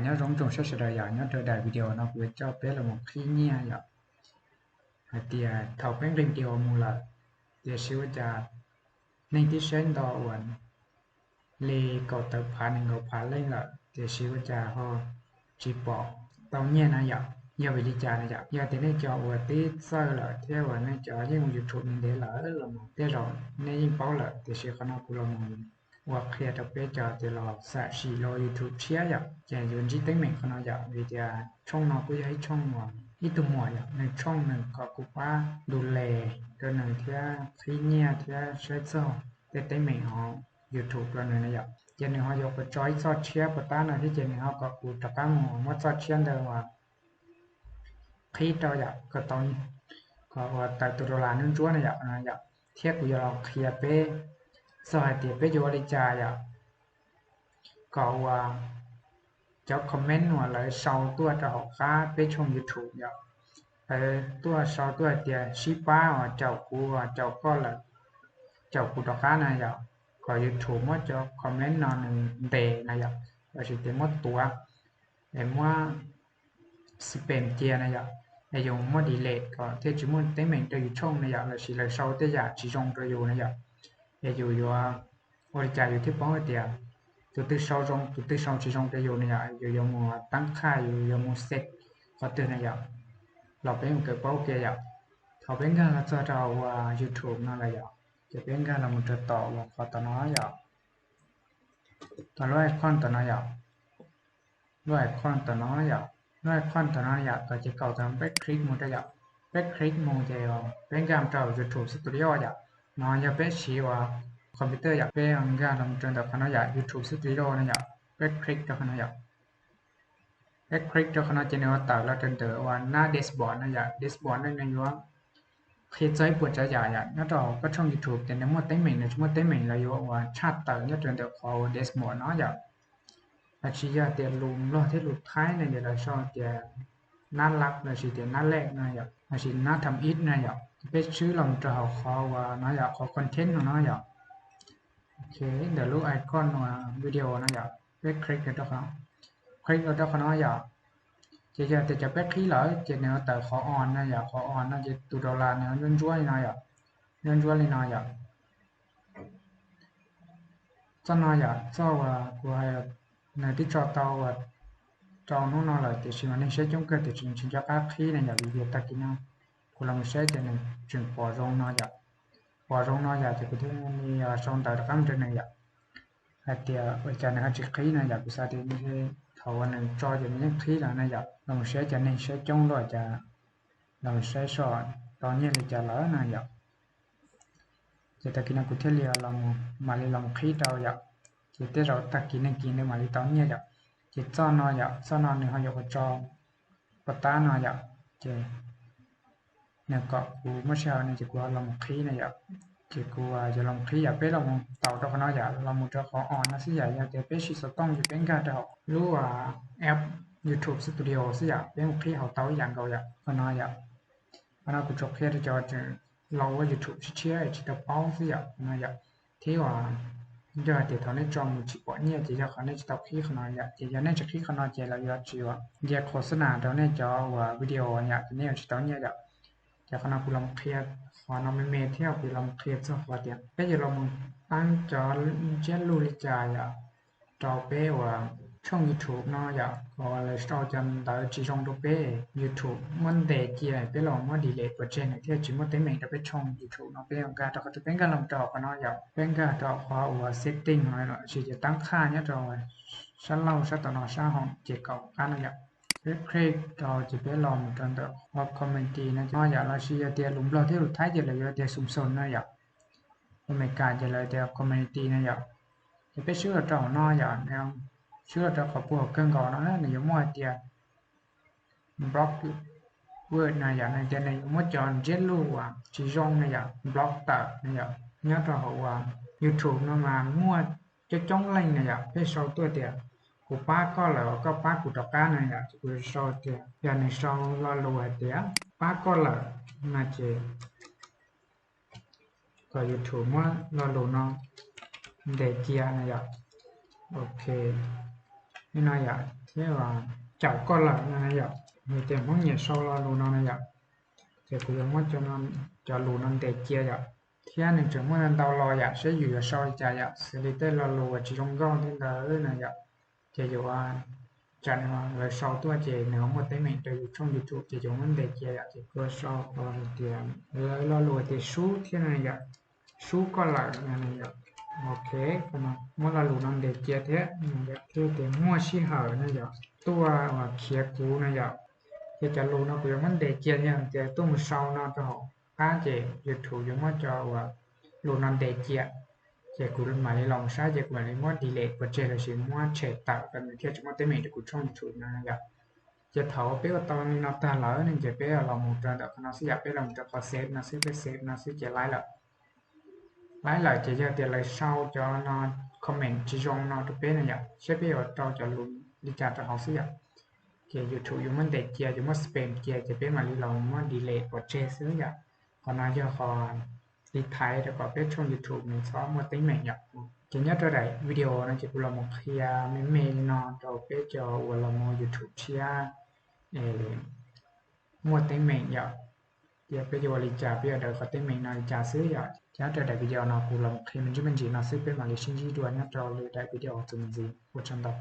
Nyob zoo tsoom saib sawv daws yom, nyob rau daim video no kuv yuav coj peb los mus qhib nyiaj yom. Hais tias thaum peb nqis video mus lawm, tiam sis ua cas neeg twb saib nto uas li kaum tawm phav nees nkaum phav leej lawm, tiam sis ua cas ho tsis pom tau nyiaj na yom? Yog vim li cas na yom? Yog tias nej cov uas twb txawj lawm thiab uas nej cov yeej ua YouTube ntev lawm los tej zaum nej yeej paub lawm, tiam sis qhov no kuv los mus ua qhia rau peb cov tias los xam sim los YouTube tshiab yom, ces yuav ntsib teeb meem qhov no yom. Vim tias tshooj no kuj yog ib tshooj uas ib tug muam yom, nws tshooj nws kom kuv pab du les rau nws thiab qhib nyiaj thiab saib txog tej teeb meem hauv YouTube rau nws na yom. Ces nws ho yuav kom tso ib txoj tshiab puas tab no thiab ces nws ho kom kuv rov qab mus muab txoj tshiab ntawd uas qhib rau yom, kom tau, kom uas tawm tus dollar ntsuab ntsuab na yom, no yom. Thiab kuv yuav los qhia peb txog hais tias peb yuav ua li cas yom, kom uas cov comment uas lawv sau tuaj rau hauv qab peb tshooj YouTube yom, lawv tuaj sau tuaj hais tias sib pab uas caum kuv, caum koj lawm, caum kuv rov qab na yom, kom YouTube muab cov comment no nws ntes na yom, lossis tias muab tuav, es muab spam cia na yom, es yus muab delete kom thiaj tsis muaj teeb meem rau yus tshooj na yom, lossis lawv sau tej yam tsis zoo rau yus na yom. Es yus yuav ua li cas yus thiaj paub hais tias tus twg sau zoo tus twg sau tsis zoo rau yus na yom? Yus yuav mus tab qhaj, yus yuav mus set qhov twg na yom? Los peb mus kawm paub kiag yom. Thaum peb nkag los txog rau uas YouTube no lawm yom, ces peb nkag los mus rau tom uas qhov tom no yom, tom lub icon tom no yom, lub icon tom no yom, lub icon tom no yom, tom ces kaum tom peb click mus rau yom, peb click mus ces peb nkag rau YouTube Studio yom. No yog peb siv uas computer yom, peb nkag los rau ntawm qhov no yom, YouTube Studio no yom, peb click rau qhov no yom. Peb click rau qhov no ces nws yuav tawm los rau ntawm uas nab dashboard no yom. Dashboard no nws yuav qhia txog ib puas tsav yam yom nyob rau hauv koj tshooj YouTube tias nws muaj teeb meem los tsis muaj teeb meem, los yuav uas tshaj tawm nyob rau ntawm qhov uas dashboard no yom. Los sis yog tias lus Nplog thiab lus Thaib no ces lawv sau tias nab lab lossis tias nab lej no yom, lossis nab tham ib no yom. Peb swb los rau hauv qhov uas no yom, qhov content no no yom. Ok, ntawm lub icon uas video no yom, peb click rau qhov, click los rau qhov no yom. Ces yog tias cov peb qhib lawm ces nws yuav tawm qhov on no yom, qhov on no ces tus dollar nws yuav ntsuab ntsuab li no yom, ntsuab ntsuab li no yom. Txoj no yom, txoj uas kuv hais, nws twb tso tau uas rau hnub no lawm tiam sis mas neeg saib coob kawg tiam sis tsis nco qab qhib na yom, vim tias tag kis no kuv los mus saib ces nws tseem pom zoo no yom, pom zoo no yom, ces kuv thiaj li sau ntawv rov qab mus rau nws yom, hais tias ua cas nws ho tsis qhib no yom. Kuv xav tias thaum uas nws tso ces nws yeej qhib lawm na yom, los mus saib cas neeg saib coob luaj cas, los mus saib seb tau nyiaj li cas lawm na yom. Ces tag kis no kuv thiaj li mam li los qhib rau yom. Ces tej zaum tag kis neeg kis ntawd mam li tau nyiaj yom. Ces txoj no yom, txoj no nws ho yuav ua tso pov tab no yom. Ces nws kom kuv muaj sij hawm no ces kuv ho los qhib na yom. Ces kuv yuav los qhib yom, peb los taus rau qhov no yom, los mus rau qhov on no xwb yom. Yog tias peb siv xov tooj ces peb nkag rau hauv lub app YouTube Studio xwb yom, peb mus qhib hauv tau ib yam nkaus yom. Qhov no yom, qhov no kuv tsuas qhia rau cov tseem los ua YouTube tshiab tshiab tsis tau paub xwb yom, no yom. Thiab uas yog hais tias thaum nej tso mus tsis pom nyiaj ces yog qhov nej tsis tau qhib qhov no yom. Ces yog nej tsis qhib qhov no ces lawv yuav tsis ua nce qhov xab nas rau nej cov uas video yom, ces nej yuav tsis tau nyiaj yom. Ces qhov no kuv los qhia qhov no me me thiab kuv los qhia txog qhov tias peb yuav los mus pab cov ntsiab lus li cas yom, rau peb uas tshooj YouTube no yom, kom lawv sau cov ntawv tsis zoo rau peb YouTube muab ntes cia, peb los muab delete pov tseg nws thiaj tsis muaj teeb meem rau peb tshooj YouTube no. Peb yuav nkag rau qhov twg? Peb nkag los rau qhov no yom, peb nkag rau qhov uas setting no los sis ces tab qhaj nyob rau sab laug sab tom no sab hauv ces kaum qab no yom. Peb click rau ces peb los mus rau ntawm qhov community no yom, los sis yog tias lus Nplog thiab lus Thaib ces lawv yuav tias xum xum no yom, lus Amelikas ces lawv tias community no yom. Ces peb swb los rau hauv no yom, swb los rau qhov puag hauv kawg nkaus no na, nws yuav muaj hais tias block word no yom, nws tias nws yuav muab cov ntsiab lus uas tsis zoo no yom, block tawm no yom. Nyob rau hauv uas YouTube no mas muaj coob coob leej no yom, peb sau tuaj tias kuv pab koj lawm, koj pab kuv rov qab no yom, ces kuv sau tias, yog nws sau lo lus hais tias pab koj lawm no ces kom YouTube muab lo lus no ntes cia no yom. Ok, li no yom. thiab caum koj lawm no na yom. Nws tias Hmoob nyiam sau lo lus no na yom. Ces kuv yuav muab cov lus no ntes cia yom, thiab nws tseem muaj ntau los yom, saib yus yuav sau li cas yom, xws li tej lo lus uas tsis zoo nkauj thiab ntawd na yom. Ces yuav, tsam no lawv sau tuaj ces nws ho muaj teeb meem rau yus tshooj YouTube ces yuav muab ntes cia yom. Ces kuv sau tias, lawv lo lus tias sub thiab no yom, sub koj lawm no yom. Ok, muab lo lus no ntes cia thiab no yom, thiab tias muaj sij hawm no yom, tuaj uas khiav kuv no yom. Ces cov lus no kuv yuav muab ntes cia thiab tias tuaj mus sau no rau hauv qab ces YouTube yuav muab cov uas lus no ntes cia. Ces kuv mam li los mus saib ces kuv mam li muab delete pov tseg lossis muab tshem tawm kom nws thiaj tsis muaj teeb meem rau kuv tshooj YouTube no yom. Ces thaum peb ua tau li no tag lawm ne ces peb los mus rau ntawm qhov no xwb yom, peb los mus rau qhov save no xwb, peb save no xwb ces laib lawm. Laib lawm ces yog tias lawv sau cov no comment tsis zoo no rau peb no yom, saib peb yuav rau cov lus li cas rau hauv xwb yom. Ces YouTube yuav muab ntes cia, yuav muab spam cia ces peb mam li los muab delete pov tseg xwb yom. Qhov no yog qhov tiv thaiv rau kom peb tshooj YouTube nws txhob muaj teeb meem yom. Ces nyob rau daim video no ces kuv los mus qhia me me li no rau peb cov uas los mus YouTube tshiab muaj teeb meem yom. Ces peb yuav ua li cas, peb yuav daws qhov teeb meem no li cas xwb yom. Ces nyob rau daim video no kuv los mus qhia me ntsis me ntsis no xwb, peb mam li sib ntsib dua nyob rau lwm daim video txuas mus ntxiv. Ua tsaug ntau.